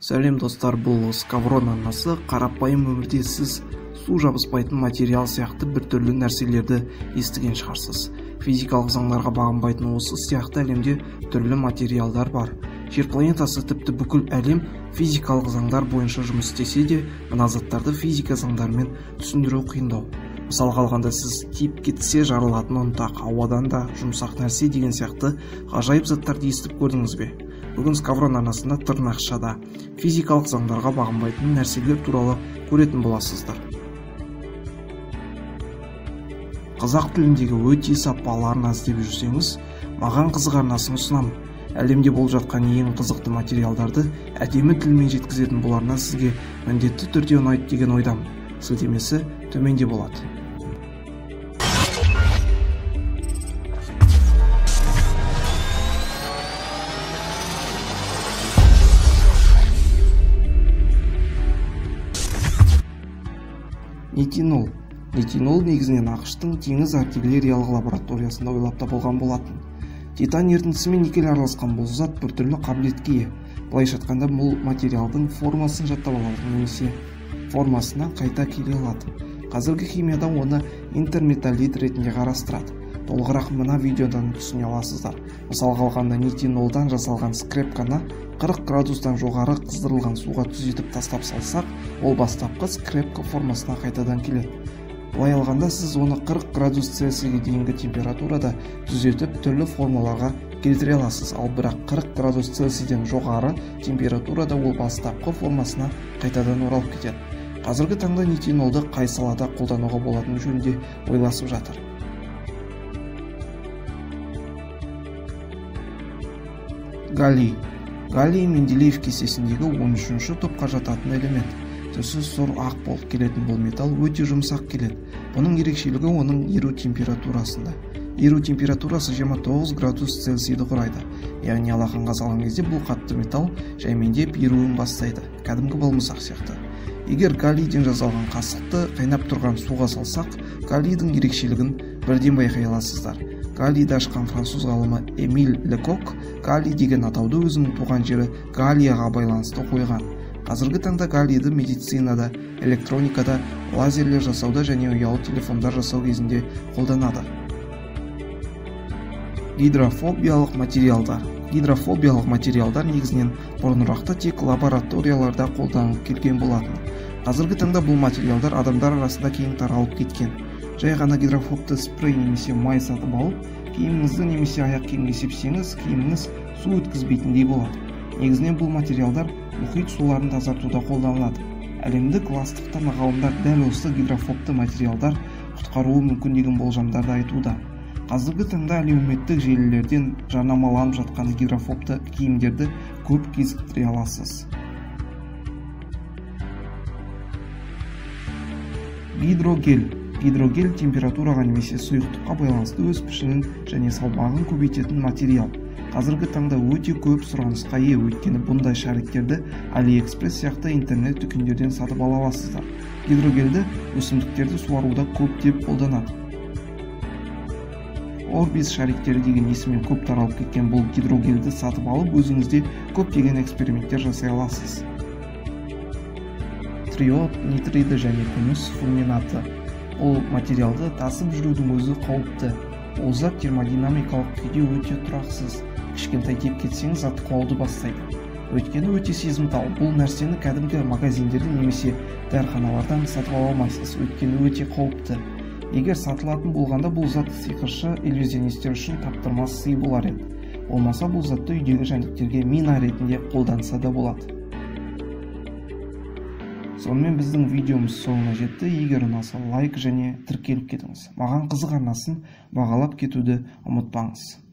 Сәлем достар, бұл Скаврон арнасы. Қарапайым өмірде сіз су жабыспайтын материал сияқты біртүрлі нәрселерді естіген шығарсыз. Физикалық заңдарға бағынбайтын осы сияқты әлемде түрлі материалдар бар. Жер планетасы, тіпті бүкіл әлем физикалық заңдар бойынша жұмыс істесе де, мына заттарды физика заңдарымен түсіндіру қиындау. Мысалға алғанда, сіз тиіп кетсе жарылатын ұнтақ, ауадан да жұмсақ нәрсе деген сияқты ғажайып заттарды естіп көрдіңіз бе? Бүгін Скаврон арнасында тырнақшада физикалық заңдарға бағынбайтын нәрселер туралы көретін боласыздар. Қазақ тіліндегі өте сапалы арна іздеп жүрсеңіз, маған қызық арнасын ұсынамын. Әлемде болып жатқан ең қызықты материалдарды әдемі тілмен жеткізетін бұл арна сізге міндетті түрде ұнайды деген ойдамын. Сілтемесі төменде болады. Нитинол. Нитинол негізінен АҚШ-тың теңіз артиллериялық лабораториясында ойлап табылған болатын. Титан ерітіндісімен никель араласқан бұл зат біртүрлі қабілетке ие. Былайша айтқанда, бұл материалдың формасын жаттап алады немесе формасына қайта келе алады. Қазіргі химияда оны интерметаллит ретінде қарастырады. Толығырақ мына видеодан түсіне аласыздар. Мысалға алғанда, нитинолдан жасалған скрепканы 40 градустан жоғары қыздырылған суға түзетіп тастап салсақ, ол бастапқы скрепка формасына қайтадан келеді. Былай алғанда, сіз оны 40 градус Цельсийге дейінгі температурада түзетіп түрлі формаларға келтіре аласыз, ал бірақ 40 градус Цельсийден жоғары температурада ол бастапқы формасына қайтадан оралып кетеді. Қазіргі таңда нитинолды қай салада қолдануға болатыны жөнінде ойласып жатыр. Галлий. Галлий Менделеев кестесіндегі 13-ші топқа жататын элемент. Түсі сұр ақ болып келетін бұл металл өте жұмсақ келеді. Бұның ерекшелігі оның еру температурасында. Еру температурасы 29 градус Цельсийді құрайды. Яғни алақанға салған кезде бұл қатты металл жаймендеп еруін бастайды. Кәдімгі балмұздақ сияқты. Егер галлийден жасалған қасықты қайнап тұрған суға салсақ, галлийдің ерекшелігін бірден байқай аласыздар. Галлийді ашқан француз ғалымы Эмиль Лекок галлий деген атауды өзінің туған жері Галлияға байланысты қойған. Қазіргі таңда галлийді медицинада, электроникада, лазерлер жасауда және ұялы телефондар жасау кезінде қолданады. Гидрофобиялық материалдар. Гидрофобиялық материалдар негізінен бұрынырақта тек лабораторияларда қолданылып келген болатын. Қазіргі таңда бұл материалдар адамдар арасында кең таралып кеткен. Жай ғана гидрофобты спрей немесе май сатып алып, киіміңізді немесе аяқ киімге сепсеңіз, киіміңіз су өткізбейтіндей болады. Негізінен бұл материалдар мұхит суларын тазартуда қолданылады. Әлемдік ластықтан ғалымдар дәл осы гидрофобты материалдар құтқаруы мүмкін деген болжамдарды айтуда. Қазіргі таңда әлеуметтік желілерден жарнамаланып жатқан гидрофобты киімдерді көп кезіктіре аласыз. Гидрогель. Гидрогель температураға немесе сұйықтыққа байланысты өз пішінін және салмағын көбейтетін материал. Қазіргі таңда өте көп сұранысқа ие, өйткені бұндай шариктерді AliExpress сияқты интернет дүкендерден сатып ала аласыздар. Гидрогельді өсімдіктерді суаруда көптеп қолданады. Орбис шариктері деген есіммен көп таралып кеткен бұл гидрогельді сатып алып, өзіңізде көптеген эксперименттер жасай аласыз. Триод нитриді және күміс фулминаты. Ол материалды тасып жүрудің өзі қауіпті. Ол зат термодинамикалық күйде өте тұрақсыз. Кішкентай тиіп кетсеңіз, зат құлауды бастайды. Өйткені өте сезімтал. Бұл нәрсені кәдімгі магазиндерден немесе дәріханалардан сатып ала алмайсыз, өйткені өте қауіпті. Егер сатылатын болғанда, бұл зат сиқыршы иллюзионистер үшін таптырмас сый болар еді. Болмаса бұл затты үйдегі жәндіктерге мина ретінде қолданса да болады. Сонымен біздің видеомыз соңына жетті. Егер ұнаса, лайк және тіркеліп кетіңіз. Маған қызық арнасын бағалап кетуді ұмытпаңыз.